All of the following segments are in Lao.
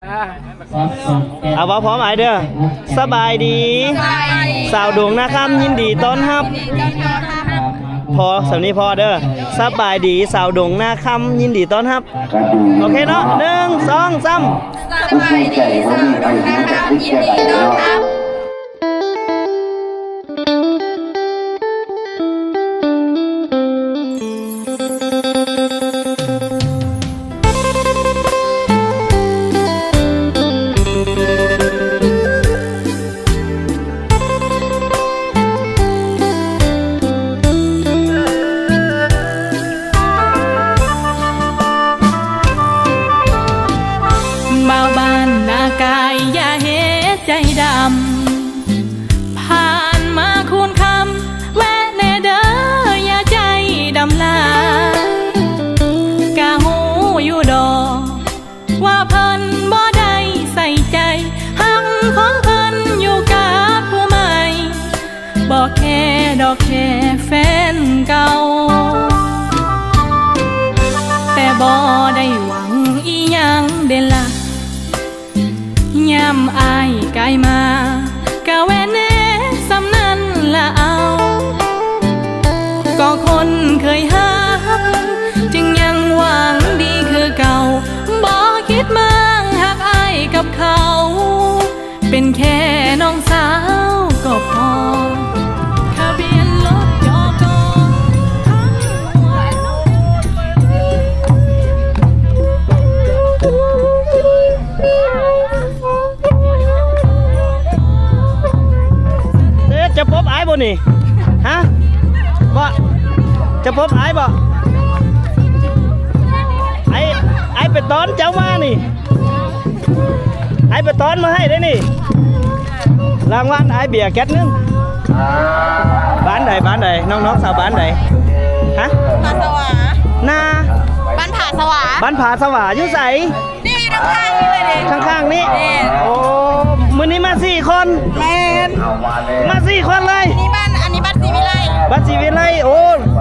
ເອົາ ເວົ້າພ້ອມອ້າຍເດີ. ສະບາຍດີ ສາວດົງນາຄຳ ຍິນດີຕ້ອນຮັບ. ພໍ ສ່ຳນີ້ພໍເດີ. ສະບາຍດີ ສາວດົງນາຄຳ ຍິນດີຕ້ອນຮັບ. ໂອເຄເນາະ ໜຶ່ງ ສອງ ສາມ. ສະບາຍດີ ສາວດົງນາຄຳ ຍິນດີຕ້ອນຮັບ. ບ່າວບ້ານນາກາຍ ຢ່າເຮັດໃຈດຳ ຜ່ານມາຄູນຄຳ ແວະແດ່ເດີ ຢ່າໃຈດຳຫຼາຍ ກະຮູ້ຢູ່ດອກ ວ່າເພິ່ນບໍ່ໄດ້ໃສ່ໃຈ ຮັກຂອງເພິ່ນຢູ່ກັບຜູ້ໃໝ່ ບໍ່ແຄດອກແຄ່ແຟນເກົ່າ ແຕ່ບໍ່ໄດ້ຫວັງອີ່ຫຍັງເດລະ ຍາມອ້າຍກາຍມາ ກະແວ່ແນ່ສ່ຳນັ້ນລະເອົາ ກໍຄົນເຄີຍຮັກ ຈຶ່ງຍັງຫວັງດີຄືເກົ່າ ບໍ່ຄິດມາງຮັກອ້າຍກັບເຂົາ ເປັນແຄ່ນ້ອງສາວກໍພໍ ທະບຽນລົດ ຈກ ທັງຫົວໜູ. ເອີ ຈະພົບອ້າຍບໍ່ນີ້? ຮະ? ບໍ່ ຈະພົບອ້າຍບໍ່? ອ້າຍ ອ້າຍໄປຕ້ອນເຈົ້າມານີ້ ອ້າຍໄປຕ້ອນມາໃຫ້ໄດ໋ນີ້ ລາງວັນອ້າຍເບຍແກັດໜຶ່ງ. ບ້ານໃດ? ບ້ານໃດ? ນ້ອງໆ ສາວບ້ານໃດ? ຮະ? ຜາສະຫວາ ນາ ບ້ານຜາສະຫວາ ບ້ານຜາສະຫວາ ຢູ່ໃສ? ນີ້ ທາງຂ້າງນີ້ເລີຍເດ້ ທາງຂ້າງນີ້ ແມ່ນ ໂອ້ ມື້ນີ້ມາສີ່ຄົນ ແມ່ນ ມາສີ່ຄົນເລີຍ ນີ້ບ້ານ ອັນນີ້ບ້ານສີວິໄລ ບ້ານສີວິໄລ ໂອ້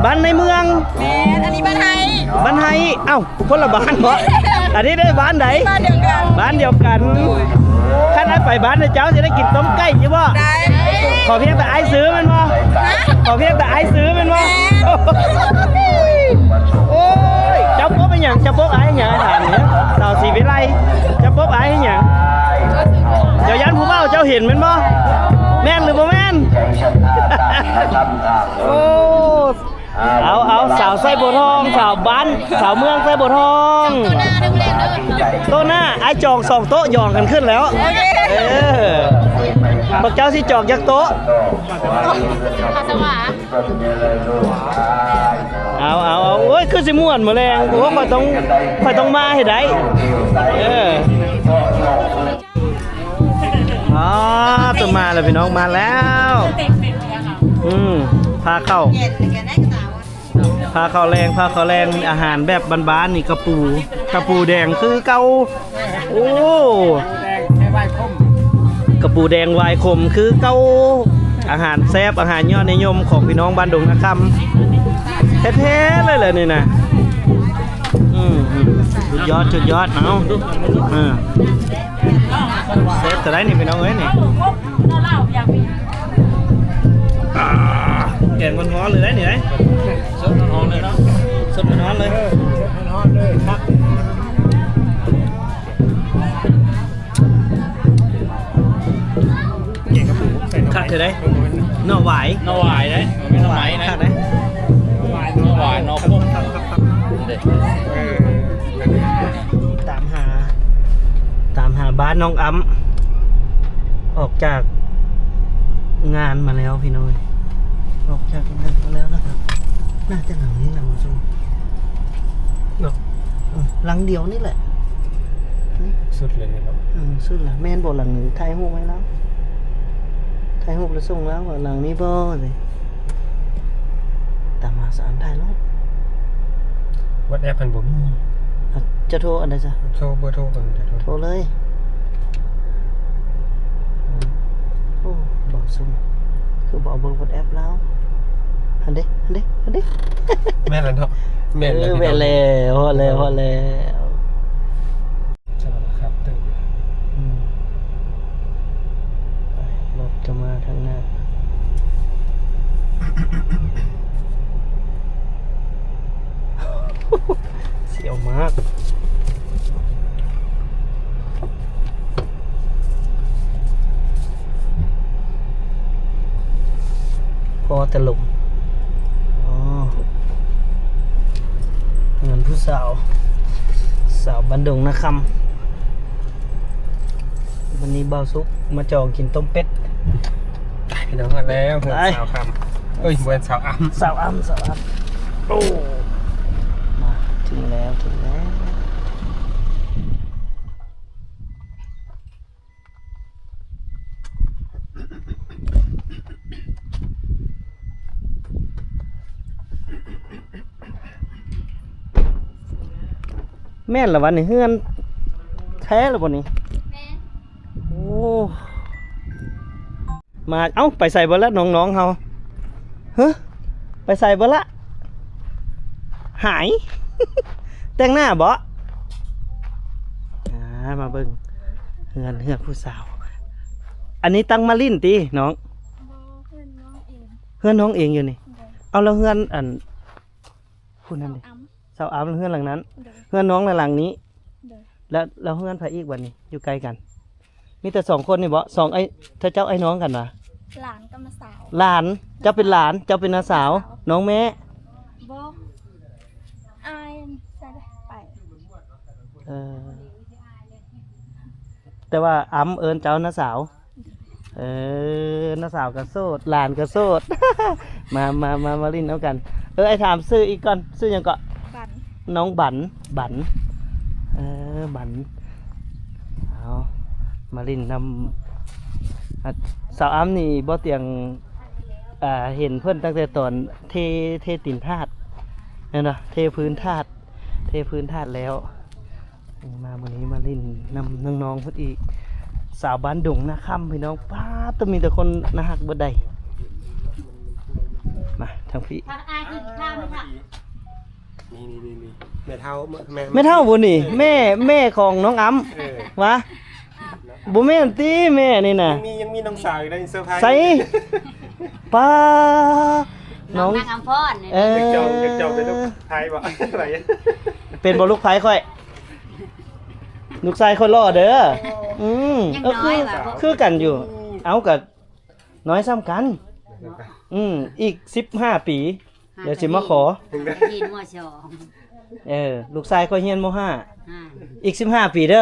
ບ້ານໃນເມືອງ ແມ່ນ ອັນນີ້ບ້ານໄຮ ບ້ານໄຮ ເອົ້າ ຄົນລະບ້ານບໍ? ອັນນີ້ເດ້ ບ້ານໃດ? ບ້ານດຽວກັນ ບ້ານດຽວກັນ ໂດຍ ຄັນອ້າຍໄປບ້ານເຈົ້າ ຊິໄດ້ກິນຕົ້ມໄກ່ຢູ່ບໍ່? ໄດ້ ຂໍພຽງແຕ່ອ້າຍຊື້ແມ່ນບໍ່? ຮະ? ຂໍພຽງແຕ່ອ້າຍຊື້ແມ່ນບໍ່? ແມ່ນ ໂອ້ຍ ເຈົ້າປົບອີ່ຫຍັງ? ເຈົ້າປົບອ້າຍອີ່ຫຍັງ? ອ້າຍຖາມນີ້ ສາວສີວິໄລ ເຈົ້າປົບອ້າຍອີ່ຫຍັງ? ເຈົ້າຢ້ານຜູ້ບ່າວເຈົ້າເຫັນແມ່ນບໍ່? ແມ່ນຫຼືບໍ່ແມ່ນ? ໂອ້ ເອົາ ເອົາ ສາວໄຊບົວທອງ ສາວບ້ານ ສາວເມືອງໄຊບົວທອງ ໂຕະໜ້າ ອ້າຍຈອງສອງໂຕະ ຫຍອງກັນຂຶ້ນແລ້ວ ໂອເຄ ເອີ ພວກເຈົ້າຊິຈອງຈັກໂຕະ? ເອົາ ເອົາ ເອົາ ໂອ້ຍ ຄືຊິມ່ວນມື້ແລງ ໂອ້ ຂ້ອຍຕ້ອງ ຂ້ອຍຕ້ອງມາໃຫ້ໄດ້ ເອີ. ອໍ ຕົວມາແລ້ວພີ່ນ້ອງ ມາແລ້ວ ອືມ ພາເຂົ້າ ພາເຂົ້າແລງ ພາເຂົ້າແລງ ອາຫານແບບບ້ານໆ ນີ້ ກະປູ ກະປູແດງຄືເກົ່າ ໂອ້ ກະປູແດງຫວາຍຂົມຄືເກົ່າ ອາຫານແຊບ ອາຫານຍອດນິຍົມຂອງພີ່ນ້ອງບ້ານດົງນາຄຳ ແທ້ໆ ເລີຍແຫຼະນີ້ນະ ອືມ ອືມ ສຸດຍອດ ສຸດຍອດ ເອົາ ເອີ. ແຊບເທົ່າໃດນີ້ພີ່ນ້ອງເອີຍນີ້ ອ່າ ແກງຮ້ອນໆ ເລີຍໄດ໋ນີ້ໄດ໋ ສົດຮ້ອນໆ ເລີຍເນາະ ສົດຮ້ອນໆ ເລີຍ ເອີ ສົດຮ້ອນໆ ເລີຍ ຄັກ ແກງກະປູໃສ່ໜໍ່ ຄັກເທື່ອໃດ ໜໍ່ຫວາຍ ໜໍ່ຫວາຍເດ້ ໜໍ່ໄມ້ນະ ຄັກເດ້ ໜໍ່ຫວາຍ ໜໍ່ພົກ ເອີ ຕາມຫາ ຕາມຫາບ້ານນ້ອງອ້ຳ ອອກຈາກງານມາແລ້ວພີ່ນ້ອງ ອອກຈາກງານມາແລ້ວນະ ໜ້າຈະຫຼັງນີ້ນະ ເນາະ ເອີ ຫຼັງດຽວນີ້ແຫຼະ ສຸດເລີຍເນາະ ເອີ ສຸດລະ ແມ່ນບໍ່ຫຼັງນີ້? ຖ່າຍຮູບໃຫ້ລາວ ຖ່າຍຮູບແລ້ວສົ່ງລາວວ່າຫຼັງນີ້ບໍ່ ຕາມຫາສານ ຖ່າຍຮູບ ວັອດແອັບຫັ້ນບໍ່ມີ ອາ ຈະໂທອັນໃດຊະ? ໂທເບີໂທເບິ່ງ ໂທເລີຍ ໂອ້ ເບົາສູງ ຄືບໍ່ເອົາເບີວັອດແອັບລາວ ຫັ້ນເດ້ ຫັ້ນເດ້ ຫັ້ນເດ້ ແມ່ນແລ້ວເນາະ ແມ່ນແລ້ວ ເອີ ແມ່ນແລ້ວ ຮອດແລ້ວ ຮອດແລ້ວ ສະຫວັດດີຄັບ ພໍຕະຫຼົມ ອໍ ເຮືອນຜູ້ສາວ ສາວບ້ານດົງນາຄຳ. ວັນນີ້ບ່າວສຸກມາຈອງກິນຕົ້ມເປັດ. ໄປພີ່ນ້ອງ ຮອດແລ້ວເຮືອນ ໄປ ສາວຄຳ ເອີຍ ບໍ່ແມ່ນ ສາວອຳ ສາວອຳ ສາວອຳ. ໂອ້ ມາເຖິງແລ້ວ ເຖິງແລ້ວ. ແມ່ນລະວະນີ້ ເຮືອນແທ້ລະບໍ່ນີ້? ແມ່ນ. ໂອ້ ມາ ເອົ້າ ໄປໃສເບິດລະນ້ອງໆເຮົາ? ຮະ ໄປໃສເບິດລະ? ຫາຍ ແຕ່ງໜ້າບໍ? ອ່າ ມາເບິ່ງເຮືອນ ເຮືອນຜູ້ສາວ. ອັນນີ້ຕັ້ງມາຫຼິ້ນຕິນ້ອງ? ບໍ່ ເຮືອນນ້ອງເອງ. ເຮືອນນ້ອງເອງຢູ່ນີ້? ໂດຍ. ເອົາ ແລ້ວເຮືອນອັນ ຜູ້ນັ້ນເດ? ສາວອຳ ສາວອຳ ເຮືອນຫຼັງນັ້ນ? ໂດຍ. ເຮືອນນ້ອງລະຫຼັງນີ້? ໂດຍ. ແລ້ວ ແລ້ວເຮືອນໃຜອີກບັດນີ້ ຢູ່ໃກ້ກັນ? ມີແຕ່ສອງຄົນນີ້ບໍ? ສອງ ອ້າຍ ເຂົາເຈົ້າອ້າຍນ້ອງກັນຫວາ? ຫຼານກັບນ້າສາວ. ຫຼານ? ເຈົ້າເປັນຫຼານ ເຈົ້າເປັນນ້າສາວ ນ້ອງແມ່? ບໍ່ ອ້າຍໃສ່ໄປ. ເອີ ແຕ່ວ່າອຳເອີ້ນເຈົ້ານ້າສາວ. ເອີ ນ້າສາວກໍໂສດ ຫຼານກໍໂສດ. ມາ ມາ ມາ ມາຫຼິ້ນນຳກັນ. ເອີ ອ້າຍຖາມຊື່ອີກກ່ອນ ຊື່ຫຍັງເກາະ? ບັນ. ນ້ອງບັນ ບັນ ເອີ ບັນ. ເອົາ ມາຫຼິ້ນນຳ ອ່າ ສາວອຳນີ້ ບໍ່ຕຽງ ອ່າ ເຫັນເພິ່ນຕັ້ງແຕ່ຕອນເທ ເທຕີນທາດ ແມ່ນບໍ່? ເທພື້ນທາດ ເທພື້ນທາດແລ້ວ. ມາມື້ນີ້ມາຫຼິ້ນນຳນ້ອງໆເພິ່ນອີກ ສາວບ້ານດົງນາຄຳ ພີ່ນ້ອງ. ປາດ ແຕ່ມີແຕ່ຄົນໜ້າຮັກເບິດໃດ. ມາທາງພີ້ ທາງອ້າຍກິນຂ້າວໄໝ? ນີ້ໆໆ ແມ່ເຖົ້າ ແມ່ ແມ່ເຖົ້າບໍ່ນີ້? ເອີ ແມ່ ແມ່ຂອງນ້ອງອຳ. ເອີ ຫວາ? ບໍ່ແມ່ນຕິແມ່ນີ້ນະ? ຍັງມີ ຍັງມີນ້ອງສາວອີກໃນເຊີໄພ. ໃສ? ປ້າ ນ້ອງ ນ້ອງນາງອຳພອນ. ເອີ ຢາກຈອງ ຢາກຈອງເປັນລູກໃຜບໍ? ເປັນບໍ່ລູກໃຜຂ້ອຍ? ລູກຊາຍຂ້ອຍຫຼໍ່ເດີ. ອືມ ຍັງ ເອີ ຄື ນ້ອຍຫວາ? ຄືກັນຢູ່. ເອົ້າ ກໍນ້ອຍສ່ຳກັນ. ອືມ ອີກສິບຫ້າປີ ດຽວຊິມາຂໍ. ຮຽນ ມ.ສອງ. ເອີ ລູກຊາຍຂ້ອຍຮຽນ ມ.ຫ້າ. ອ່າ ອີກສິບຫ້າປີເດີ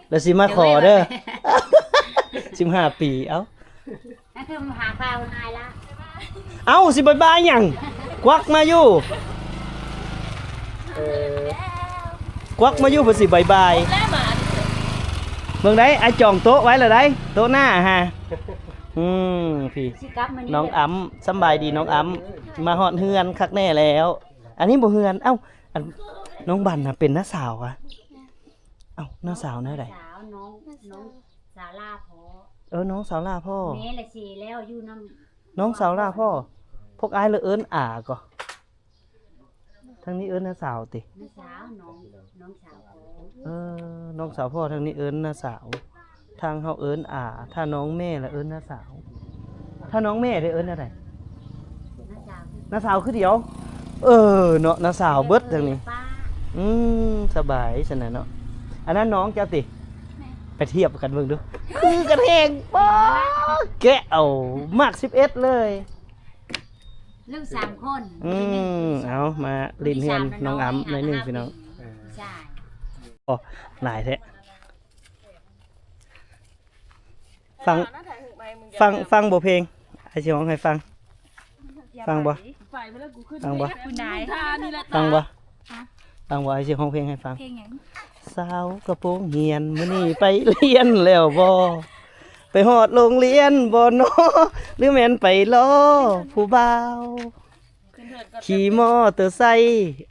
ແລ້ວຊິມາຂໍເດີ. ໂດຍ ສິບຫ້າປີ. ເອົ້າ ນັ້ນຄືມາຫາຂ້າວນາຍລະ. ເອົ້າ ຊິບາຍບາຍຫຍັງ? ກວັກມາຢູ່. ເອີ ກວັກມາຢູ່ ເພິ່ນຊິບາຍບາຍ. ແລ້ວມາ ເບິ່ງໄດ໋ ອ້າຍຈອງໂຕະໄວ້ແລ້ວໄດ໋ ໂຕະໜ້າຫາ. ອືມ ພີ້ ຊິກັບມື້ນີ້ ນ້ອງອຳ. ສຳບາຍດີນ້ອງອຳ ມາຮອດເຮືອນຄັກແນ່ແລ້ວ. ອັນນີ້ບໍ່ເຮືອນ. ເອົ້າ ອັນ ນ້ອງບັນນະເປັນນ້າສາວຫວາ? ເອົ້າ ນ້າສາວແນວໃດ? ນ້ອງສາວ ນ້ອງ ນ້ອງສາວຫຼ້າພໍ່. ເອີ ນ້ອງສາວຫຼ້າພໍ່. ແມ່ລະເສຍແລ້ວ ຢູ່ນຳ ນ້ອງສາວຫຼ້າພໍ່. ພວກອ້າຍລະເອີ້ນອາກໍ ທາງນີ້ເອີ້ນນ້າສາວຕິ? ນ້າສາວ ນ້ອງ ນ້ອງສາວພໍ່. ເອີ ນ້ອງສາວພໍ່ ທາງນີ້ເອີ້ນນ້າສາວ ທາງເຮົາເອີ້ນອາ. ຖ້ານ້ອງແມ່ລະເອີ້ນນ້າສາວ. ຖ້ານ້ອງແມ່ໄດ້ເອີ້ນແນວໃດ? ນ້າສາວ ນ້າສາວຄືດຽວ. ເອີເນາະ ນ້າສາວເບິດທາງນີ້. ອືມ ສະບາຍຊັ້ນນະເນາະ. ອັນນັ້ນນ້ອງເຈົ້າຕິ? ແມ່ນ. ໄປທຽບກັນເບິ່ງດູ ຄືກັນແຮງ. ປ້າ ແກະເອົາ ມາກສິບເອັດເລີຍ. ລູກສາມຄົນ. ອືມ ເອົາ ມາຫຼິ້ນເຮືອນນ້ອງອຳໜ້ອຍໜຶ່ງພີ່ນ້ອງ. ເອີ ຜູ້ຊາຍ. ໂອ້ ຫຼາຍແທ້. ຟັງ ຟັງ ຟັງບໍ່ເພງ? ອ້າຍຊິຮ້ອງໃຫ້ຟັງ. ຟັງບໍ່? ຟັງບໍ່? ຄຸນນາຍ ຟັງບໍ່? ຟັງບໍ່? ອ້າຍຊິຮ້ອງເພງໃຫ້ຟັງ. ເພງຫຍັງ? ສາວກະໂປງຮຽນ ມື້ນີ້ໄປຮຽນແລ້ວບໍ່? ໄປຮອດໂຮງຮຽນບໍ່ນໍ? ຫຼືແມ່ນໄປລໍຜູ້ບ່າວ? ຂີ່ມໍເຕີໄຊ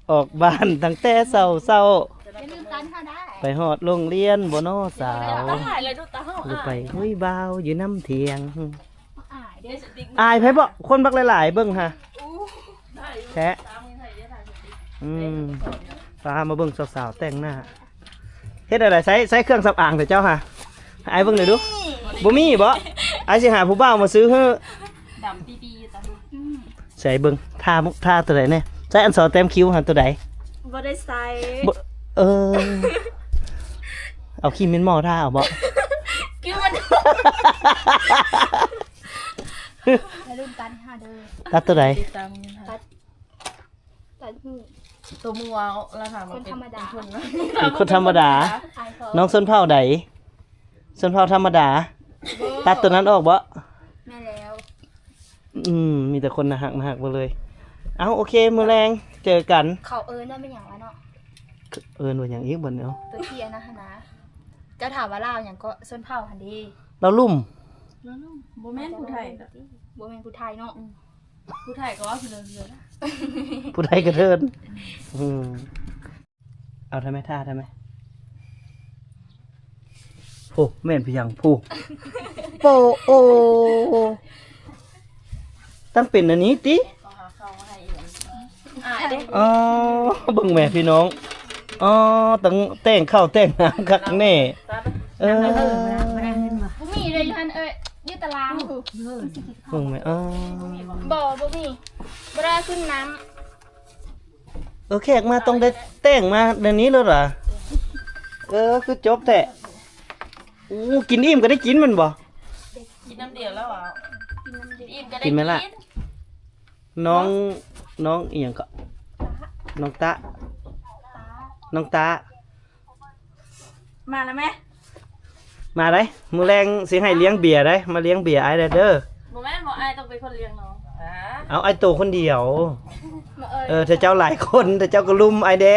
ອອກບ້ານຕັ້ງແຕ່ເຊົ້າໆ. ຢ່າລືມກັນເຮົາໄດ້. ໄປຮອດໂຮງຮຽນບໍ່ນໍສາວ? ຫຼືໄປຫຸຍບ່າວຢູ່ນຳທ່ຽງ? ອາຍເດ້. ອາຍໃຜບໍ? ຄົນບັກຫຼາຍໆ ເບິ່ງຫາ. ແທ້. ອືມ ພາມາເບິ່ງສາວໆແຕ່ງໜ້າ. ເຮັດແນວໃດ? ໃຊ້ ໃຊ້ເຄື່ອງສຳອາງເດີເຈົ້າຫາ. ໃຫ້ອ້າຍເບິ່ງໜ່ອຍດູ. ບໍ່ມີບໍ? ອ້າຍຊິຫາຜູ້ບ່າວມາຊື້ໃຫ້. ດຳປີໆຢູ່ຕອນນີ້. ໃສ່ເບິ່ງ ທາ ທາຕົວໃດແດ່? ໃສ່ອັນສອນແຕ້ມຄິ້ວຫັ້ນຕົວໃດ? ບໍ່ໄດ້ໃສ່ ບໍ່. ເອີ ເອົາຂີ້ເໝັນໝໍທາເອົາບໍ? ກິ້ວມັນ. ໃຫ້ລຸ້ນຕັດໃຫ້ເດີ. ຕັດຕົວໃດ? ຕັດ ຕັດຫູ. ຕົວມຶງເວົ້າລະຖາມວ່າ ຄົນທຳມະດາ ເປັນຄົນ ເປັນຄົນທຳມະດາ. ນ້ອງຊົນເຜົ່າໃດ? ຊົນເຜົ່າທຳມະດາ. ຕັດຕົວນັ້ນອອກບໍ? ແມ່ນແລ້ວ. ອືມ ມີແຕ່ຄົນໜ້າຮັກ ໜ້າຮັກເບິດເລີຍ. ເອົ້າ ໂອເຄ ມື້ແລງເຈີກັນ. ເຂົາເອີ້ນວ່າແມ່ນຫຍັງວະເນາະ? ເອີ້ນວ່າຫຍັງອີກບັດນີ້? ເອົ້າ ຕົວທີ່ອັນນັ້ນຫັ້ນນະ ເຈົ້າຖາມວ່າລາວຫຍັງເກາະ? ຊົນເຜົ່າຫັ້ນເດ. ລາວລຸ່ມ. ລາວລຸ່ມ ບໍ່ແມ່ນຜູ້ໄທກະ ບໍ່ແມ່ນຜູ້ໄທເນາະ. ອືມ ຜູ້ໄທກະວ່າຜູ້ເດີນ ຜູ້ໄທກະເດີນ. ອືມ ເອົາໄດ້ໄໝ ທ່າໄດ້ໄໝ? ໂອ້ ແມ່ນພະຍັງຜູ້ ໂປ ໂອ ຕ້ອງເປັນອັນນີ້ຕິ. ອໍ ເບິ່ງແມ່ພີ່ນ້ອງ. ອໍ ຕັ້ງແຕ່ງເຂົ້າແຕ່ງນ້ຳຄັກແນ່. ເອີ ບໍ່ມີເລີຍຢູ່ຫັ້ນເອີຍ ຢູ່ຕາລາງ. ເບິ່ງແມ່ ອໍ ບໍ່ ບໍ່ມີ ບໍ່ໄດ້ຂຶ້ນນ້ຳ. ເອີ ແຂກມາຕ້ອງໄດ້ແຕ່ງມາແນວນີ້ໂລດຫວາ. ເອີ ຄືຈົບແທ້. ໂອ້ ກິນອີ່ມກະໄດ້ກິນແມ່ນບໍ່? ກິນນ້ຳດຽວແລ້ວຫວາ. ກິນນ້ຳດຽວ ອີ່ມກະໄດ້ກິນ. ນ້ອງ ນ້ອງອີ່ຫຍັງເກາະ? ນ້ອງຕາ ຕາ ນ້ອງຕາ. ມາແລ້ວແມະ ມາໄດ໋. ມື້ແລງຊິໃຫ້ລ້ຽງເບຍໄດ໋ ມາລ້ຽງເບຍອ້າຍໄດ້ເດີ. ບໍ່ແມ່ນບໍ່ ອ້າຍຕ້ອງເປັນຄົນລ້ຽງນ້ອງ. ເອົາ ອ້າຍໂຕຄົນດຽວ. ເອີ ຖ້າເຈົ້າຫຼາຍຄົນ ຖ້າເຈົ້າກະລຸມອ້າຍແດ່.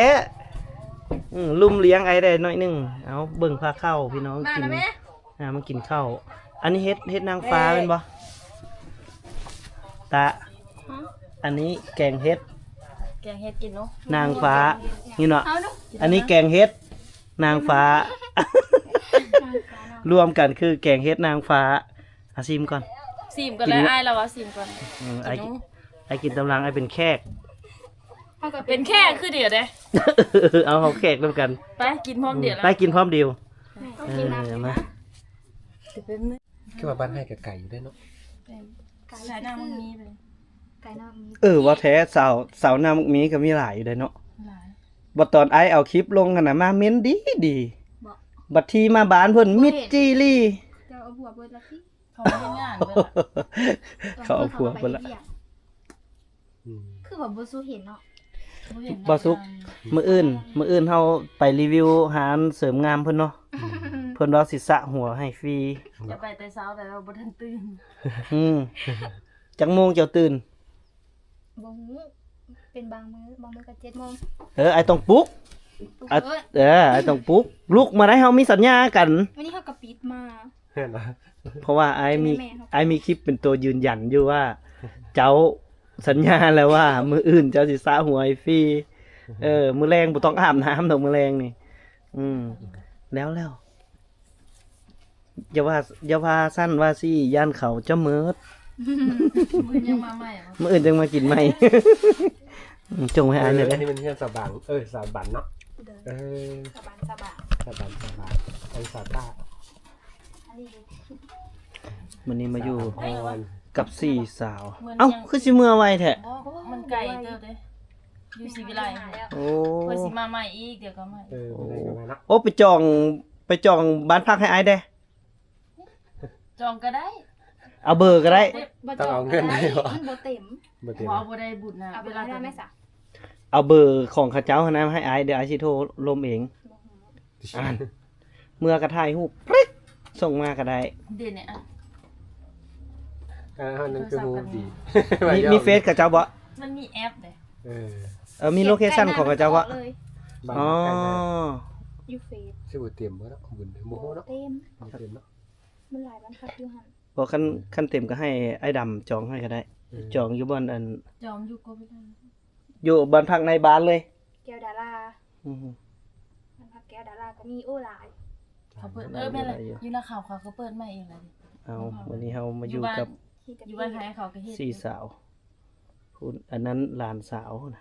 ອືມ ລຸມລ້ຽງອ້າຍແດ່ໜ້ອຍໜຶ່ງ. ເອົາ ເບິ່ງພາເຂົ້າພີ່ນ້ອງ ມາແລ້ວແມະ. ອ່າ ມາກິນເຂົ້າ. ອັນນີ້ເຫັດ ເຫັດນາງຟ້າແມ່ນບໍ່? ຕາ ຮະ? ອັນນີ້ແກງເຫັດ ແກງເຫັດກິນເນາະ ນາງຟ້າ. ນີ້ເນາະ ອັນນີ້ແກງເຫັດນາງຟ້າ ລວມກັນຄືແກງເຫັດນາງຟ້າ. ອາ ຊີມກ່ອນ ຊີມກ່ອນ. ແລ້ວອ້າຍລາວວ່າຊີມກ່ອນ. ເອີ ອ້າຍກິນ ອ້າຍກິນຕາມຫຼັງ ອ້າຍເປັນແຂກ. ເຮົາກະເປັນແຂກຄືດຽວເດ້. ເອົາ ເຮົາແຂກນຳກັນ. ໄປກິນພ້ອມດຽວ ໄປກິນພ້ອມດຽວ. ເອີ ມາ ຄືວ່າບ້ານອ້າຍກະໄກຢູ່ເດ້ເນາະ. ໄກ ສາຍນ້ຳມັນມີໄປ ໄກນ້ຳມີ. ເອີ ວ່າແທ້ ສາວ ສາວນ້ຳມີກະມີຫຼາຍຢູ່ເດ້ເນາະ. ຫຼາຍ ບັດຕອນອ້າຍເອົາຄລິບລົງຫັ້ນນະ ມາເມັ້ນດີດີ. ບັດທີມາບ້ານເພິ່ນມິດຈີ່ລີ. ເຈົ້າເອົາຜົວເບິດລະຕິ. ເຂົາເຮັດງານເບິດລະ ເຂົາເອົາຜົວເບິດລະ. ອືມ ຄືວ່າບໍ່ສຸກເຫັນເນາະ. ບໍ່ເຫັນ ບໍ່ສຸກ ມື້ອື່ນ ມື້ອື່ນເຮົາໄປຣີວິວຮ້ານເສີມງາມເພິ່ນເນາະ. ເພິ່ນວ່າຊິສະຫົວໃຫ້ຟຣີ. ຈະໄປແຕ່ເຊົ້າ ແຕ່ວ່າບໍ່ທັນຕື່ນ. ອືມ ຈັກໂມງເຈົ້າຕື່ນ? ບໍ່ຮູ້ ເປັນບາງມື້ ບາງມື້ກະເຈັດໂມງ. ເອີ ອ້າຍຕ້ອງປຸກ. ປຸກ ອ່ະ ເອີ ອ້າຍຕ້ອງປຸກ. ລຸກມາໄດ້ ເຮົາມີສັນຍາກັນ. ມື້ນີ້ເຮົາກະປິດມາ. ເຫັນບໍ່? ເພາະວ່າອ້າຍມີ ອ້າຍມີຄລິບເປັນໂຕຢືນຢັນຢູ່ວ່າ ເຈົ້າສັນຍາແລ້ວວ່າ ມື້ອື່ນເຈົ້າຊິສະຫົວໃຫ້ຟຣີ. ເອີ ມື້ແລງບໍ່ຕ້ອງອາບນ້ຳດອກ ມື້ແລງນີ້. ອືມ ແລ້ວ ແລ້ວ ຢ່າວ່າ ຢ່າວ່າຊັ້ນວ່າຊີ້ ຢ້ານເຂົາຈະເມີດ. ມື້ອື່ນຍັງມາໃໝ່ ມື້ອື່ນຈັ່ງມາກິນໃໝ່. ອືມ ຈົ່ງໄວ້ອ້າຍແດ່. ເອີ ອັນນີ້ແມ່ນເຮືອນສາວບາງ ເອີ ສາວບັນເນາະ. ເດີ ເອີ ສາວບັນ ສາວບາງ ສາວບັນ ສາວບາງ ອັນນີ້ສາວຕ້າ. ມື້ນີ້ມາຢູ່ກັບສີ່ສາວ. ເອົ້າ ຄືຊິເມືອໄວແທ້? ມັນໄກເຕີບເດ້ ຢູ່ສີວິໄລ. ໂອ້ ເພິ່ນຊິມາໃໝ່ອີກ ດຽວກະມາ. ເອີ ໂອ້ ໄປຈອງ ໄປຈອງບ້ານພັກໃຫ້ອ້າຍແດ່. ຈອງກະໄດ້ ເອົາເບີກະໄດ້. ຕ້ອງເອົາເງິນໃຫ້ບໍ່? ມັນບໍ່ເຕັມ ບໍ່ເຕັມ. ເອົາເບີ ເອົາເບີຂອງເຂົາເຈົ້າຫັ້ນນະ ໃຫ້ອ້າຍ ດຽວອ້າຍຊິໂທລົມເອງ. ເມືອກະຖ່າຍຮູບ ປຶກ ສົ່ງມາກະໄດ້. ເດ ນີ້ ອັນນັ້ນຄືຮູ້ດີ. ມີເຟສເຂົາເຈົ້າບໍ່? ມັນມີແອັບເດ້. ເອີ ເອີ ມີໂລເຄຊັນຂອງເຂົາເຈົ້າບໍ່? ອໍ ຢູ່ເຟສ. ຊິບໍ່ເຕັມບໍ່ເນາະ ບຸນ ບໍ່ຮູ້ເນາະ. ເຕັມ ບໍ່ເຕັມເນາະ. ມັນຫຼາຍບ້ານພັກຢູ່ຫັ້ນ. ບໍ່ ຄັນ ຄັນເຕັມກະໃຫ້ອ້າຍດຳຈອງໃຫ້ກະໄດ້. ເອີ ຈອງຢູ່ບ່ອນອັນ ຈອງຢູ່ກະໄດ້ ຢູ່ບ້ານພັກໃນບ້ານເລີຍ. ແກ້ວດາລາ. ອື ບ້ານພັກແກ້ວດາລາກະມີ. ໂອ້ ຫຼາຍ ເຂົາເປີດ. ເອີ ແມ່ນແຫຼະ ຢູ່ນາຂາວເຂົາກະເປີດໃໝ່ອີກແລ້ວ. ເອົາ ມື້ນີ້ເຮົາມາຢູ່ກັບ ຢູ່ບ້ານໄທເຂົາກະເຮັດ ສີ່ສາວ. ພຸ້ນ ອັນນັ້ນຫຼານສາວນະ.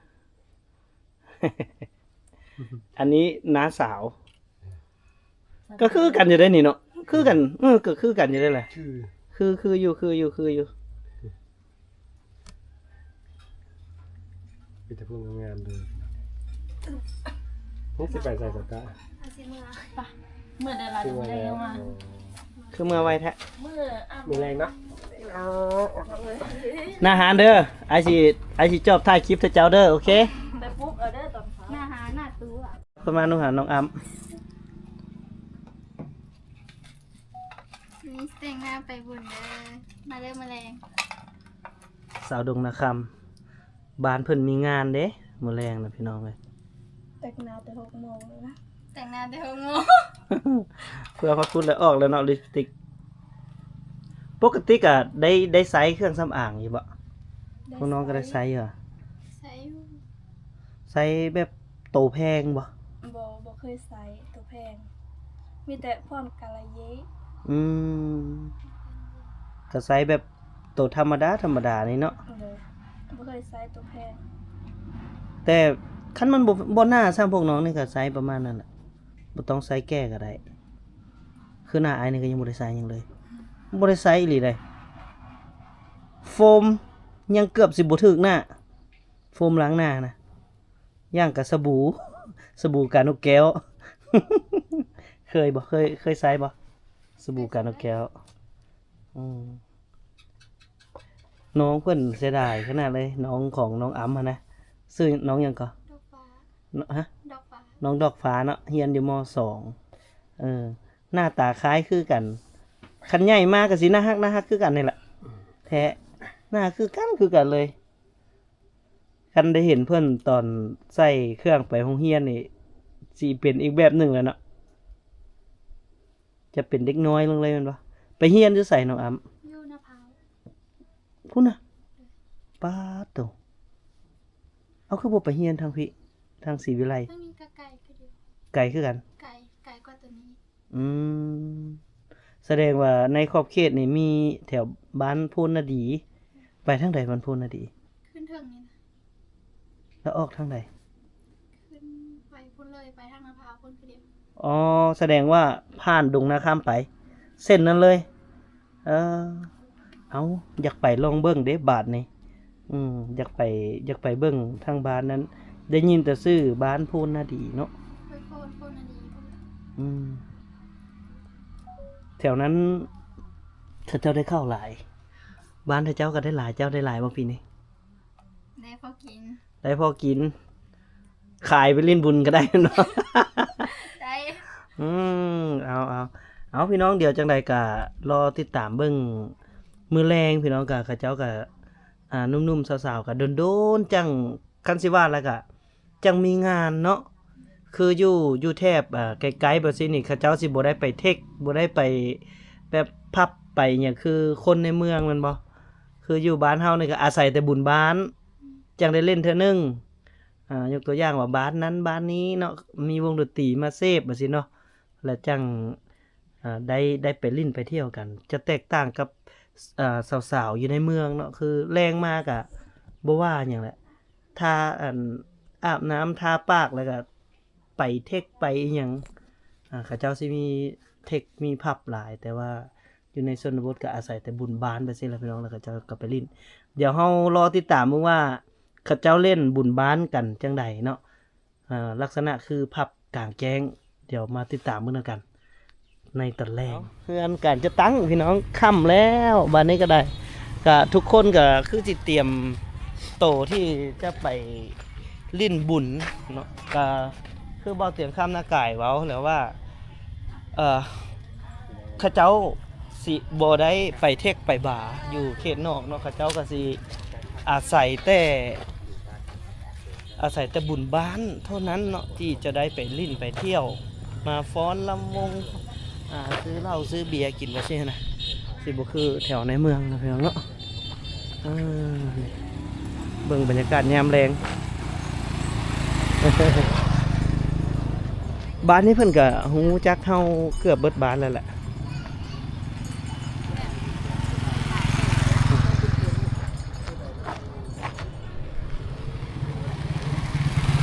ອັນນີ້ນ້າສາວ. ກະຄືກັນຢູ່ເດ້ນີ້ເນາະ ຄືກັນ. ເອີ ກະຄືກັນຢູ່ເດ້ແຫຼະ. ຄື ຄື ຄືຢູ່ ຄືຢູ່ ຄືຢູ່. ມີແຕ່ພວກງາມໆເລີຍ. ນີ້ຊິໄປໃສສະກະ? ເມືອໄດ້ລະ ຄືເມືອໄວແທ້. ມື້ແລງເນາະ. ໜ້າຮ້ານເດີ ອ້າຍຊິ ອ້າຍຊິຈອບຖ່າຍຄລິບໃຫ້ເຈົ້າເດີ ໂອເຄ ໄປປຸກເອົາເດີຕອນເຊົ້າ ໜ້າຮ້ານໜ້າຕູ້ ປະມານໜຶ່ງຫານ້ອງອຳ ນີ້ແຕ່ງໜ້າໄປບຸນເດີ ມາເດີມື້ແລງ ສາວດົງນາຄຳ ບ້ານເພິ່ນມີງານເດ້ ມື້ແລງນະພີ່ນ້ອງເອີຍ ແຕ່ງໜ້າແຕ່ຫົກໂມງແລ້ວນະ ແຕ່ງໜ້າແຕ່ຫົກໂມງ ເພື່ອມາພຸດແລ້ວອອກແລ້ວເນາະ ລິບສະຕິກ ປົກກະຕິກະໄດ້ ໄດ້ໃຊ້ເຄື່ອງສຳອາງຢູ່ບໍ່? ໄດ້ ພວກນ້ອງກໍໄດ້ໃຊ້ຢູ່ ໃຊ້ຢູ່ ໃຊ້ແບບໂຕແພງບໍ່? ບໍ່ ບໍ່ເຄີຍໃຊ້ໂຕແພງ ມີແຕ່ພວກກາລາເຢ ອືມ ກໍໃຊ້ແບບໂຕທຳມະດາ ທຳມະດານີ້ເນາະ ໂດຍ ບໍ່ເຄີຍໃຊ້ໂຕແພງ ແຕ່ຄັນມັນບໍ່ ບໍ່ໜ້າຊ້ຳ ພວກນ້ອງນີ້ກໍໃຊ້ປະມານນັ້ນແຫຼະ ບໍ່ຕ້ອງໃຊ້ແກ່ກໍໄດ້ ຄືໜ້າອ້າຍນີ້ກໍຍັງບໍ່ໄດ້ໃຊ້ຫຍັງເລີຍ ບໍ່ໄດ້ໃຊ້ອີ່ຫຼີໃດ ໂຟມຍັງເກືອບຊິບໍ່ຖືກໜ້າ ໂຟມລ້າງໜ້ານະ ຢ່າງກັບສະບູ ສະບູການົກແກ້ວ ເຄີຍບໍ່? ເຄີຍ ເຄີຍໃຊ້ບໍ່? ສະບູການົກແກ້ວ ອືມ ນ້ອງເພິ່ນເສຍດາຍຂະໜາດເລີຍ ນ້ອງຂອງນ້ອງອຳຫັ້ນນະ ຊື່ນ້ອງຫຍັງກໍ? ດອກຟ້າ ນ- ຮະ? ດອກຟ້າ ນ້ອງດອກຟ້າເນາະ ຮຽນຢູ່ ມໍສອງ ເອີ ໜ້າຕາຄ້າຍຄືກັນ ຄັນໃຫຍ່ມາກໍຊິໜ້າຮັກ ໜ້າຮັກຄືກັນນີ້ແຫຼະ ແທ້ ໜ້າຄືກັນ ຄືກັນເລີຍ ຄັນໄດ້ເຫັນເພິ່ນຕອນໃສ່ເຄື່ອງໄປໂຮງຮຽນນີ້ ຊິເປັນອີກແບບໜຶ່ງແລ້ວເນາະ ຈະເປັນເດັກນ້ອຍລົງເລີຍແມ່ນບໍ່? ໄປຮຽນຢູ່ໃສນ້ອງອຳ? ຢູ່ນາພ້າວ ພຸ້ນນະ ປາດໂທ້ ເອົາ ຄືບໍ່ໄປຮຽນທາງພີ້ ທາງສີວິໄລ? ທາງນີ້ກໍໄກຄືກັນ ໄກຄືກັນ ໄກ ໄກກວ່າໂຕນີ້ ອືມ ສະແດງວ່າໃນຂອບເຂດນີ້ມີແຖວບ້ານໂພນນາດີ ໄປທາງໃດບ້ານໂພນນາດີ? ຂຶ້ນເທິງນີ້ນະ ແລ້ວອອກທາງໃດ? ຂຶ້ນໄປພຸ້ນເລີຍ ໄປທາງນາພ້າວພຸ້ນຄືດຽວ ອໍ ສະແດງວ່າຜ່ານດົງນາຄຳໄປ ເສັ້ນນັ້ນເລີຍ ເອີ ເອົາ ຢາກໄປລອງເບິ່ງເດ້ບາດນີ້ ອືມ ຢາກໄປ ຢາກໄປເບິ່ງທາງບ້ານນັ້ນ ໄດ້ຍິນແຕ່ຊື່ບ້ານໂພນນາດີເນາະ ໂພນ ໂພນນາດີ ອືມ ແຖວນັ້ນເຂົາເຈົ້າໄດ້ເຂົ້າຫຼາຍ ບ້ານເຂົາເຈົ້າກໍໄດ້ຫຼາຍ ເຈົ້າໄດ້ຫຼາຍບໍ່ປີນີ້? ໄດ້ພໍກິນ ໄດ້ພໍກິນ ຂາຍໄປຫຼິ້ນບຸນກໍໄດ້ເນາະ ໄດ້ ອືມ ເອົາ ເອົາ ເອົາ ພີ່ນ້ອງ ດຽວຈັ່ງໃດກໍລໍຕິດຕາມເບິ່ງມື້ແລງ ພີ່ນ້ອງ ກໍເຂົາເຈົ້າກໍ ອ່າ ໜຸ່ມໆ ສາວໆ ກໍດົນໆ ຈັ່ງ ຄັນຊິວ່າແລ້ວກໍຈັ່ງມີງານເນາະ ຄືຢູ່ ຢູ່ແຖບ ເອີ ໃກ້ໆ ແບບຊີ້ນີ້ ເຂົາເຈົ້າຊິບໍ່ໄດ້ໄປເທັກ ບໍ່ໄດ້ໄປແບບຜັບໄປຫຍັງຄືຄົນໃນເມືອງແມ່ນບໍ່? ຄືຢູ່ບ້ານເຮົານີ້ກໍອາໄສແຕ່ບຸນບ້ານ ຈັ່ງໄດ້ຫຼິ້ນເທື່ອໜຶ່ງ ອ່າ ຍົກຕົວຢ່າງວ່າບ້ານນັ້ນບ້ານນີ້ເນາະ ມີວົງດົນຕີມາເສບແບບຊີ້ເນາະ ແລ້ວຈັ່ງ ອ່າ ໄດ້ ໄດ້ໄປຫຼິ້ນໄປທ່ຽວກັນ ຈະແຕກຕ່າງກັບ ອ່າ ສາວໆ ຢູ່ໃນເມືອງເນາະ ຄືແລງມາກະບໍ່ວ່າຫຍັງແຫຼະ ຖ້າ ອັນ ອາບນ້ຳ ທາປາກ ແລ້ວກະໄປເທັກໄປອີ່ຫຍັງ ອ່າ ເຂົາເຈົ້າຊິມີເທັກມີຜັບຫຼາຍ ແຕ່ວ່າຢູ່ໃນຊົນນະບົດກະອາໄສແຕ່ບຸນບ້ານໄປຊີ້ແຫຼະ ພີ່ນ້ອງ ແລ້ວເຂົາເຈົ້າກະໄປຫຼິ້ນ ດຽວເຮົາລໍຕິດຕາມເບິ່ງວ່າ ເຂົາເຈົ້າຫຼິ້ນບຸນບ້ານກັນຈັ່ງໃດເນາະ ເອີ ລັກສະນະຄືຜັບກາງແຈ້ງ ດຽວມາຕິດຕາມເບິ່ງນຳກັນໃນຕອນແລງ. ເຮືອນການຈັດຕັ້ງພີ່ນ້ອງ ຄ່ຳແລ້ວ ບາດນີ້ກໍໄດ້ ກະທຸກຄົນກໍຄືຊິຕຽມໂຕທີ່ຈະໄປຫຼິ້ນບຸນເນາະ ກະຄືເບົາຕຽງຄຳນາກາຍເວົ້າແລ້ວວ່າ ເອີ ເຂົາເຈົ້າຊິບໍ່ໄດ້ໄປເທັກໄປບາຢູ່ເຂດນອກເນາະ ເຂົາເຈົ້າກໍຊິອາໄສແຕ່ ອາໄສແຕ່ບຸນບ້ານເທົ່ານັ້ນເນາະ ທີ່ຈະໄດ້ໄປຫຼິ້ນໄປທ່ຽວ ມາຟ້ອນລຳວົງ ອ່າ ຊື້ເຫຼົ້າຊື້ເບຍກິນວ່າຊີ້ນະ ຊິບໍ່ຄືແຖວໃນເມືອງນະພີ່ນ້ອງເນາະ. ເອີ ເບິ່ງບັນຍາກາດຍາມແລງ ບ້ານນີ້ເພິ່ນກະຮູ້ຈັກເຮົາເກືອບເບິດບ້ານແລ້ວແຫຼະ.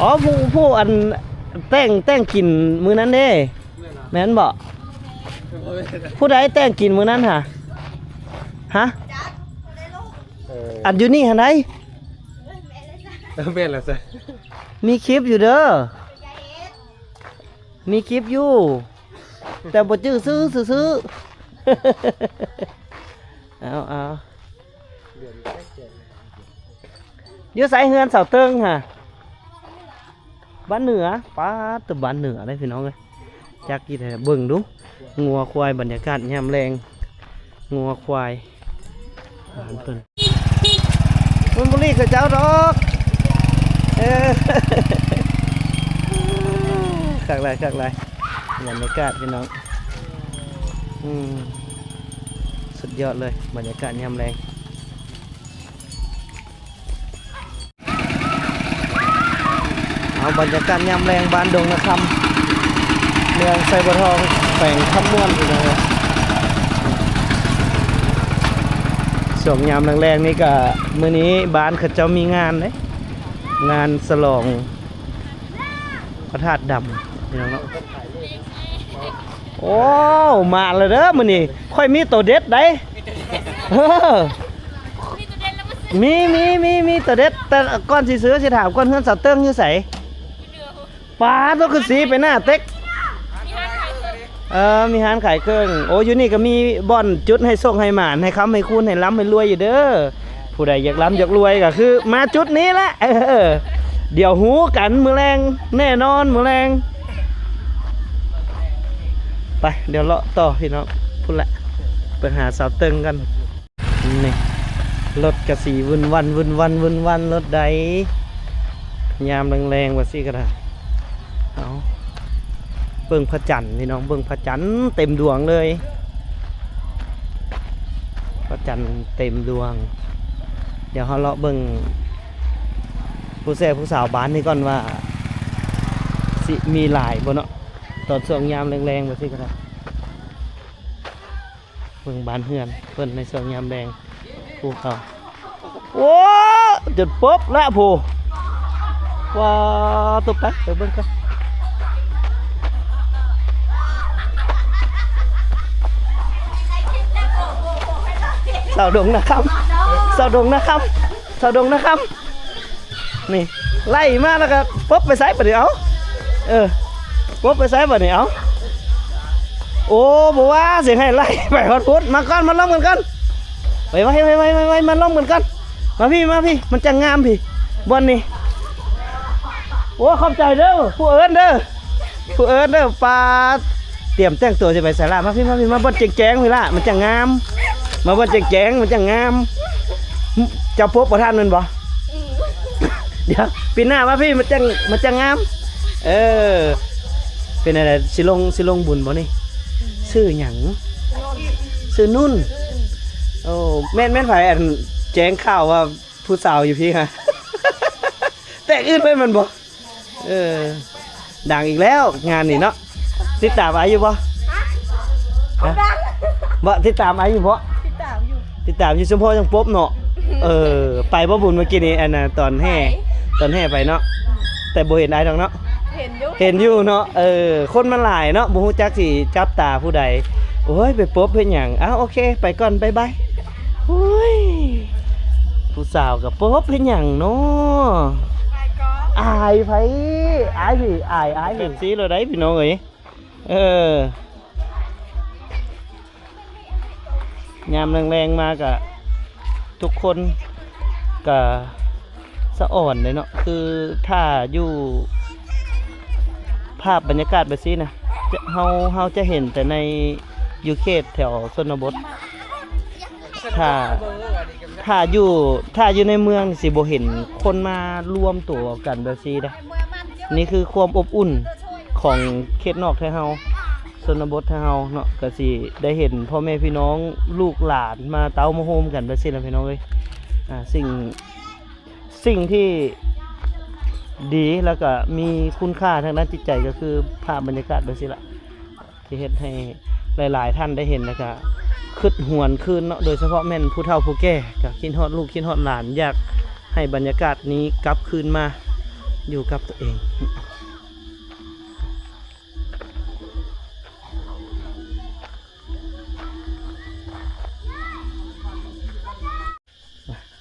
ອໍ ຜູ້ ຜູ້ອັນແຕ່ງ ແຕ່ງກິນມື້ນັ້ນເດ້ ແມ່ນບໍ່? ຜູ້ໃດແຕ່ງກິນມື້ນັ້ນຫະ? ຮະ? ເອີ ອັນຢູ່ນີ້ຫັ້ນໃດ? ເອີ ແມ່ນແລ້ວຊະ ມີຄລິບຢູ່ເດີ ມີຄລິບຢູ່ ແຕ່ບໍ່ຈື່ຊື່ຊື່ໆ. ເອົາ ເອົາ ຢູ່ໃສເຮືອນສາວເຕີງຫະ? ບ້ານເໜືອ. ປາດ ແຕ່ບ້ານເໜືອເດ້ພີ່ນ້ອງເອີຍ. ຈັກອີ່ແທ້ ເບິ່ງດູ ງົວຄວາຍ ບັນຍາກາດຍາມແລງ ງົວຄວາຍ ອາຫານເພິ່ນ ມັນບໍ່ຫຼີກໃສ່ເຈົ້າດອກ. ເອີ ຄັກຫຼາຍ ຄັກຫຼາຍ ບັນຍາກາດພີ່ນ້ອງ. ອືມ ສຸດຍອດເລີຍ ບັນຍາກາດຍາມແລງ. ເອົາບັນຍາກາດຍາມແລງ ບ້ານດົງນາຄຳ ເມືອງໄຊບົວທອງ ແຂວງຄຳມ່ວນ ພີ່ນ້ອງເອີຍ. ຊ່ວງຍາມແລງໆນີ້ກະ ມື້ນີ້ບ້ານເຂົາເຈົ້າມີງານເດ້ ງານສະຫຼອງພະທາດດຳ ພີ່ນ້ອງເນາະ. ໂອ້ ມາແລ້ວເດີມື້ນີ້ ຂ້ອຍມີໂຕເດັດໃດ໋. ເອີ ມີ ມີ ມີ ມີໂຕເດັດ ແຕ່ກ່ອນຊິຊື້ ຊິຖາມກ່ອນ ເຮືອນສາວເຕີງຢູ່ໃສ? ປາດ ໂຕຄືສີໄປໜ້າເຕັກ. ເອີ ມີຮ້ານຂາຍເຄື່ອງ. ໂອ້ ຢູ່ນີ້ກໍມີບ່ອນຈຸດໃຫ້ໂຊກໃຫ້ໝານ ໃຫ້ຄ້ຳໃຫ້ຄູນ ໃຫ້ລ່ຳໃຫ້ລວຍຢູ່ເດີ. ຜູ້ໃດຢາກລ່ຳຢາກລວຍກໍຄືມາຈຸດນີ້ແຫຼະ. ເອີ ດຽວຮູ້ກັນມື້ແລງ ແນ່ນອນມື້ແລງ. ໄປ ດຽວເລາະຕໍ່ພີ່ນ້ອງ ພຸ້ນແຫຼະ ໄປຫາສາວເຕີງກັນ. ນີ້ ລົດກະຊິວຶ່ນວັນ ວຶ່ນວັນ ວຶ່ນວັນ ລົດໃດ ຍາມແລງໆ ວ່າຊີ້ກໍໄດ້. ເອົາ ເບິ່ງພະຈັນພີ່ນ້ອງ ເບິ່ງພະຈັນເຕັມດວງເລີຍ ພະຈັນເຕັມດວງ. ດຽວເຮົາເລາະເບິ່ງຜູ້ແຊຜູ້ສາວບ້ານນີ້ກ່ອນວ່າ ຊິມີຫຼາຍບໍ່ເນາະ ຕອນຊ່ວງຍາມແລງໆ ວ່າຊີ້ກໍໄດ້. ເບິ່ງບ້ານເຮືອນເພິ່ນໃນຊ່ວງຍາມແລງ ພູເຂົາ. ໂອ້ ຈົນປົບລະຜູ້ ວ້າ ຕົກໄປ ໄປເບິ່ງກ່ອນ. ສາວດົງນາຄຳ ສາວດົງນາຄຳ ສາວດົງນາຄຳ. ນີ້ ໄລ່ມາແລ້ວກໍປົບໄປໃສບາດນີ້ ເອົ້າ ເອີ ປົບໄປໃສບາດນີ້ ເອົ້າ. ໂອ້ ບໍ່ວ່າຊິໃຫ້ໄລ່ໄປຮອດພຸ້ນ ມາກ່ອນ ມາລົມກັນກ່ອນ ໄວໆໆໆ ມາລົມກັນກ່ອນ. ມາພີ້ ມາພີ້ ມັນຈັ່ງງາມພີ້ ບ່ອນນີ້. ໂອ້ ຂອບໃຈເດີ ຜູ້ເອີ້ນເດີ ຜູ້ເອີ້ນເດີ. ປາດ ຕຽມແຕ່ງຕົວຊິໄປໃສລະ? ມາພີ້ ມາພີ້ ມາບ່ອນແຈ້ງໆ ພີ້ລະ ມັນຈັ່ງງາມ ມາບ່ອນແຈ້ງໆ ມັນຈັ່ງງາມ. ເຈົ້າພົບບໍ່ທັນແມ່ນບໍ່? ອືມ ດຽວ ປີໜ້າມາພີ້ ມັນຈັ່ງ ມັນຈັ່ງງາມ. ເອີ ເປັນແນວໃດ ຊິລົງ ຊິລົງບຸນບໍ່ນີ້? ອືມ ຊື່ຫຍັງ? ຊື່ນຸ່ນ ນຸ່ນ. ໂອ້ ແມ່ນ ແມ່ນໃຜ ອັນ ແຈ້ງຂ່າວວ່າຜູ້ສາວຢູ່ພີ້ຫະ? ແຕກອື່ນໄປແມ່ນບໍ່? ເອີ ດັງອີກແລ້ວງານນີ້ເນາະ. ຕິດຕາມອ້າຍຢູ່ບໍ່? ຮະ? ຮະ? ບໍ່ ຕິດຕາມອ້າຍຢູ່ບໍ່? ຕິດຕາມຢູ່ ຕິດຕາມຢູ່ ສົມພໍຈັ່ງປົບເນາະ. ເອີ ໄປບໍ່ບຸນມື້ກີ້ນີ້ ອັນນ່າ ຕອນແຫ່ ໄປ ຕອນແຫ່ໄປເນາະ ແຕ່ບໍ່ເຫັນອ້າຍດອກເນາະ. ເຫັນຢູ່ ເຫັນຢູ່ເນາະ. ເອີ ຄົນມັນຫຼາຍເນາະ ບໍ່ຮູ້ຈັກຊິຈັບຕາຜູ້ໃດ. ໂອ້ຍ ໄປປົບເຮັດຫຍັງ? ອ້າວ ໂອເຄ ໄປກ່ອນ ບາຍບາຍ. ໂອ້ຍ ຜູ້ສາວກໍປົບເຮັດຫຍັງເນາະ? ອາຍໃຜ? ອາຍພີ້ ອາຍ ອາຍພີ້ ແບບຊີ້ໂລດໄດ໋ພີ່ນ້ອງເອີຍ. ເອີ ຍາມແລງໆມາກະ ທຸກຄົນກະສະອອນເດ້ເນາະ. ຄືຖ້າຢູ່ພາບບັນຍາກາດແບບຊີ້ນະ ຈະ ເຮົາ ເຮົາຈະເຫັນແຕ່ໃນ ຢູ່ເຂດແຖວຊົນນະບົດ. ຖ້າ ຖ້າຢູ່ ຖ້າຢູ່ໃນເມືອງຊິບໍ່ເຫັນຄົນມາລວມຕົວກັນແບບຊີ້ເດ້. ນີ້ຄືຄວາມອົບອຸ່ນຂອງເຂດນອກໄທເຮົາ ຊົນນະບົດໄທເຮົາເນາະ ກໍຊິໄດ້ເຫັນພໍ່ແມ່ພີ່ນ້ອງ ລູກຫຼານມາເຕົ້າມາໂຮມກັນແບບຊີ້ລະພີ່ນ້ອງເອີຍ. ອາ ສິ່ງ ສິ່ງທີ່ດີ ແລ້ວກໍມີຄຸນຄ່າທາງດ້ານຈິດໃຈ ກໍຄືພາບບັນຍາກາດແບບຊີ້ລະ ທີ່ເຮັດໃຫ້ຫຼາຍໆທ່ານໄດ້ເຫັນ ແລ້ວກະຄຶດຫວນຄືນເນາະ, ໂດຍສະເພາະແມ່ນຜູ້ເຖົ້າຜູ້ແກ່ ກະຄິດຮອດລູກຄິດຮອດຫຼານ, ຢາກໃຫ້ບັນຍາກາດນີ້ກັບຄືນມາຢູ່ກັບຕົວເອງ.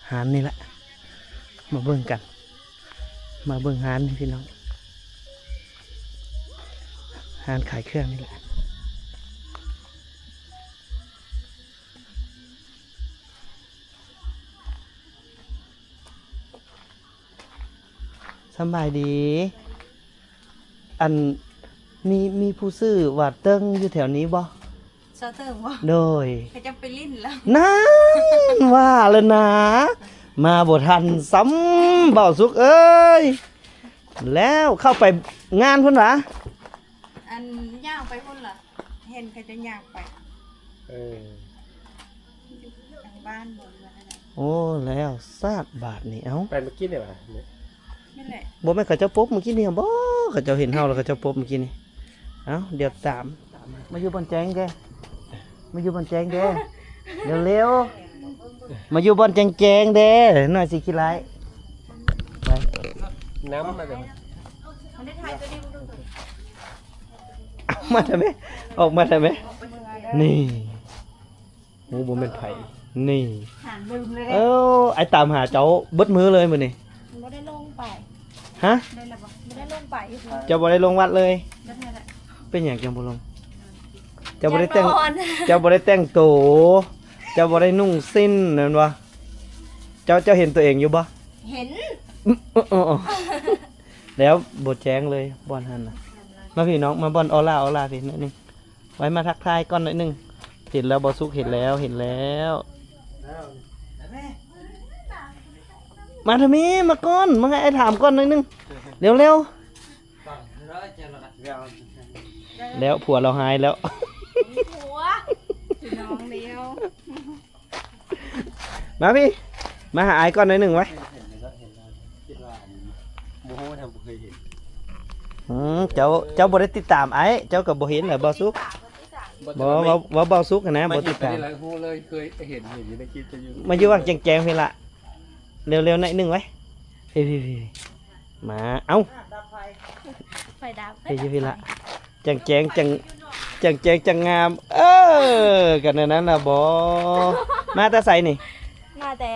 ຮ້ານນີ້ແຫຼະ ມາເບິ່ງກັນ ມາເບິ່ງຮ້ານນີ້ພີ່ນ້ອງ, ຮ້ານຂາຍເຄື່ອງນີ້ແຫຼະ. ສຳບາຍດີ. ອັນ ມີ ມີຜູ້ຊື່ວ່າເຕີງຢູ່ແຖວນີ້ບໍ່? ຊາວເຕີງບໍ່? ໂດຍ. ເຂົາເຈົ້າໄປຫຼິ້ນແລ້ວ. ນັ້ນ ວ່າແລ້ວນາ ມາບໍ່ທັນຊ້ຳ ເບົາສຸກເອີຍ. ແລ້ວເຂົ້າໄປງານພຸ້ນຫວາ? ອັນ ຍ່າງໄປພຸ້ນລະ ເຫັນເຂົາເຈົ້າຍ່າງໄປ. ເອີ ຢູ່ທາງບ້ານບໍ່ ຫຼືວ່າທາງໃດ? ໂອ້ ແລ້ວຊາດບາດນີ້. ເອົ້າ ໄປມື້ກີ້ນີ້ຫວາ? ນັ້ນແຫຼະ. ບໍ່ແມ່ນເຂົາເຈົ້າປົບມື້ກີ້ນີ້ບໍ? ເຂົາເຈົ້າເຫັນເຮົາແລ້ວເຂົາເຈົ້າປົບມື້ກີ້ນີ້. ເອົ້າ ດຽວຕາມ ມາຢູ່ບ່ອນແຈ້ງແດ່ ມາຢູ່ບ່ອນແຈ້ງແດ່ ເລັວໆ ມາຢູ່ບ່ອນແຈ້ງໆແດ່ ໜ້ອຍຊິຂີ້ຮ້າຍ. ໄປ ນ້ຳມາເດີ ເອົາມາໄດ້ແມ ອອກມາໄດ້ແມ. ນີ້ ໂອ້ ບໍ່ແມ່ນໃຜ ນີ້ ຫາລືມເລີຍ. ເອີ ອ້າຍຕາມຫາເຈົ້າເບິດມື້ເລີຍມື້ນີ້. ບໍ່ໄດ້ລົງໄປ. ຮະ? ໄດ້ລະບໍ່? ບໍ່ໄດ້ລົງໄປຢູ່. ເຈົ້າບໍ່ໄດ້ລົງວັດເລີຍ? ເປັນຫຍັງຈັ່ງບໍ່ລົງ? ເຈົ້າບໍ່ໄດ້ແຕ່ງ ເຈົ້າບໍ່ໄດ້ແຕ່ງໂຕ ເຈົ້າບໍ່ໄດ້ນຸ່ງສິ້ນແມ່ນບໍ່? ເຈົ້າ ເຈົ້າເຫັນຕົວເອງຢູ່ບໍ່? ເຫັນ. ອື ເອີ ເອີ ເອີ ແລ້ວບໍ່ແຈ້ງເລີຍບ່ອນຫັ້ນນະ. ມາພີ້ນ້ອງ ມາບ່ອນອໍລາ ອໍລາພີ້ໜ້ອຍໜຶ່ງ. ໄວ້ມາທັກທາຍກ່ອນໜ້ອຍໜຶ່ງ. ເຫັນແລ້ວບໍ່ສຸກ? ເຫັນແລ້ວ ເຫັນແລ້ວ. ມາທາງນີ້ ມາກ່ອນ ມາໃຫ້ອ້າຍຖາມກ່ອນໜ້ອຍໜຶ່ງ. ເລັວໆ ແລ້ວຜົວລາວຫາຍແລ້ວ. ມີຜົວ ພີ່ນ້ອງແລ້ວ. ມາພີ້ ມາຫາອ້າຍກ່ອນໜ້ອຍໜຶ່ງໄວ້. ເຫັນແລ້ວ ເຫັນແລ້ວ ຄິດວ່າ ອັນ ບໍ່ຮູ້ ແທ້ບໍ່ເຄີຍເຫັນ. ອືມ ເຈົ້າ ເຈົ້າບໍ່ໄດ້ຕິດຕາມອ້າຍ ເຈົ້າກໍບໍ່ເຫັນແຫຼະ ເບົາສຸກ. ບໍ່ ເວົ້າ ເວົ້າເບົາສຸກຫັ້ນນະ ບໍ່ຕິດຕາມ. ຮູ້ເລີຍ ເຄີຍເຫັນ ເຫັນຢູ່ໃນຄລິບ. ມາຢູ່ຫວ່າງແຈ້ງໆພີ້ລະ ເລັວໆໜ້ອຍໜຶ່ງໄວ້. ພີ້ ພີ້ ພີ້ ມາ ເອົ້າ ໄຟດັບ ໄຟດັບ ຢູ່ພີ້ລະ ຈັ່ງແຈ້ງ ຈັ່ງ ຈັ່ງແຈ້ງ ຈັ່ງງາມ. ເອີ ກັນແນວນັ້ນລະບໍ. ມາແຕ່ໃສນີ້? ມາແຕ່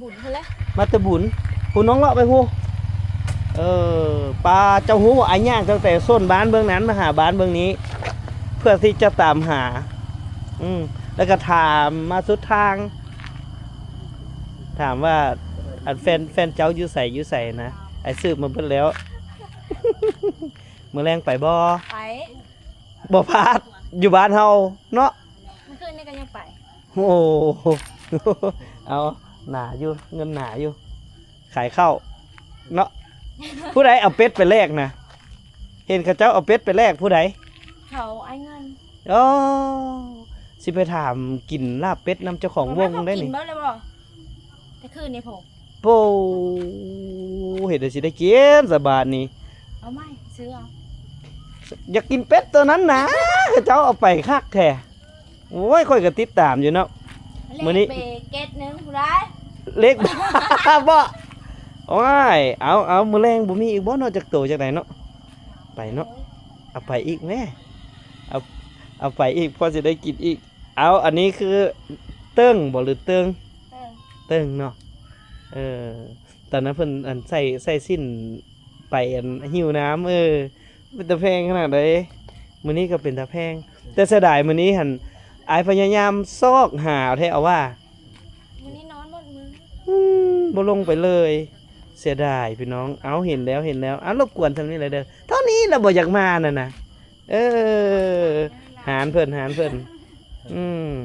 ບຸນພຸ້ນແຫຼະ. ມາແຕ່ບຸນ ພຸ້ນນ້ອງເລາະໄປພຸ້ນ. ເອີ ປ້າ ເຈົ້າຮູ້ບໍ່ ອ້າຍຍ່າງຕັ້ງແຕ່ໂຊນບ້ານເບື້ອງນັ້ນມາຫາບ້ານເບື້ອງນີ້ ເພື່ອທີ່ຈະຕາມຫາ ອືມ ແລ້ວກໍຖາມມາສຸດທາງ ຖາມວ່າ ອັນ ແຟນ ແຟນເຈົ້າຢູ່ໃສ ຢູ່ໃສນະ? ອ້າຍສືບມາເບິດແລ້ວ. ມື້ແລງໄປບໍ່? ໄປ. ບໍ່ພາດ ຢູ່ບ້ານເຮົາເນາະ. ມື້ຄືນນີ້ກໍຍັງໄປ. ໂອ້ ເອົາ ໜາຢູ່ ເງິນໜາຢູ່ ຂາຍເຂົ້າເນາະ. ຜູ້ໃດເອົາເປັດໄປແລກນະ? ເຫັນເຂົາເຈົ້າເອົາເປັດໄປແລກ ຜູ້ໃດ? ເຂົາ ອ້າຍເງິນ. ອໍ ຊິໄປຖາມກິນລາບເປັດນຳເຈົ້າຂອງວົງໄດ້ນີ້. ກິນເບິດແລ້ວບໍ່? ແຕ່ຄືນນີ້ພຸ້ນ. ໂອ້ ເຮັດໃດຊິໄດ້ກິນສະບາດນີ້. ເອົາໃໝ່ ຊື້ເອົາ. ຢາກກິນເປັດໂຕນັ້ນນະ ເຂົາເຈົ້າເອົາໄປຄັກແທ້. ໂອ້ຍ ຂ້ອຍກໍຕິດຕາມຢູ່ເນາະ. ມື້ນີ້ເລກເກດໜຶ່ງຜູ້ໃດ? ເລກ ບໍ່? ໂອ້ຍ ເອົາ ເອົາ ມື້ແລງບໍ່ມີອີກບໍ່ເນາະ ຈັກໂຕຈັ່ງໃດເນາະ? ໄປເນາະ ເອົາໄປອີກແມ້ ເອົາ ເອົາໄປອີກ ພໍຊິໄດ້ກິນອີກ. ເອົາ ອັນນີ້ຄືເຕີງບໍ່ ຫຼືເຕີງ? ເຕີງ ເຕີງເນາະ. ເອີ ຕອນນັ້ນເພິ່ນ ອັນ ໃສ່ ໃສ່ສິ້ນໄປ ອັນ ຫິ້ວນ້ຳ ເອີ ເປັນຕາແພງຂະໜາດໃດ. ມື້ນີ້ກໍເປັນຕາແພງ ແຕ່ເສຍດາຍມື້ນີ້ຫັ້ນ ອ້າຍພະຍາຍາມຊອກຫາເອົາແທ້ເອົາວ່າ. ມື້ນີ້ນອນໝົດມື້. ອືມ ບໍ່ລົງໄປເລີຍ ເສຍດາຍພີ່ນ້ອງ. ເອົາ ເຫັນແລ້ວ ເຫັນແລ້ວ. ເອົາ ລົບກວນສ່ຳນີ້ແຫຼະເດີ ເທົ່ານີ້ລະບໍ່ຢາກມານັ້ນນະ. ເອີ ຫານເພິ່ນ ຫານເພິ່ນ. ອືມ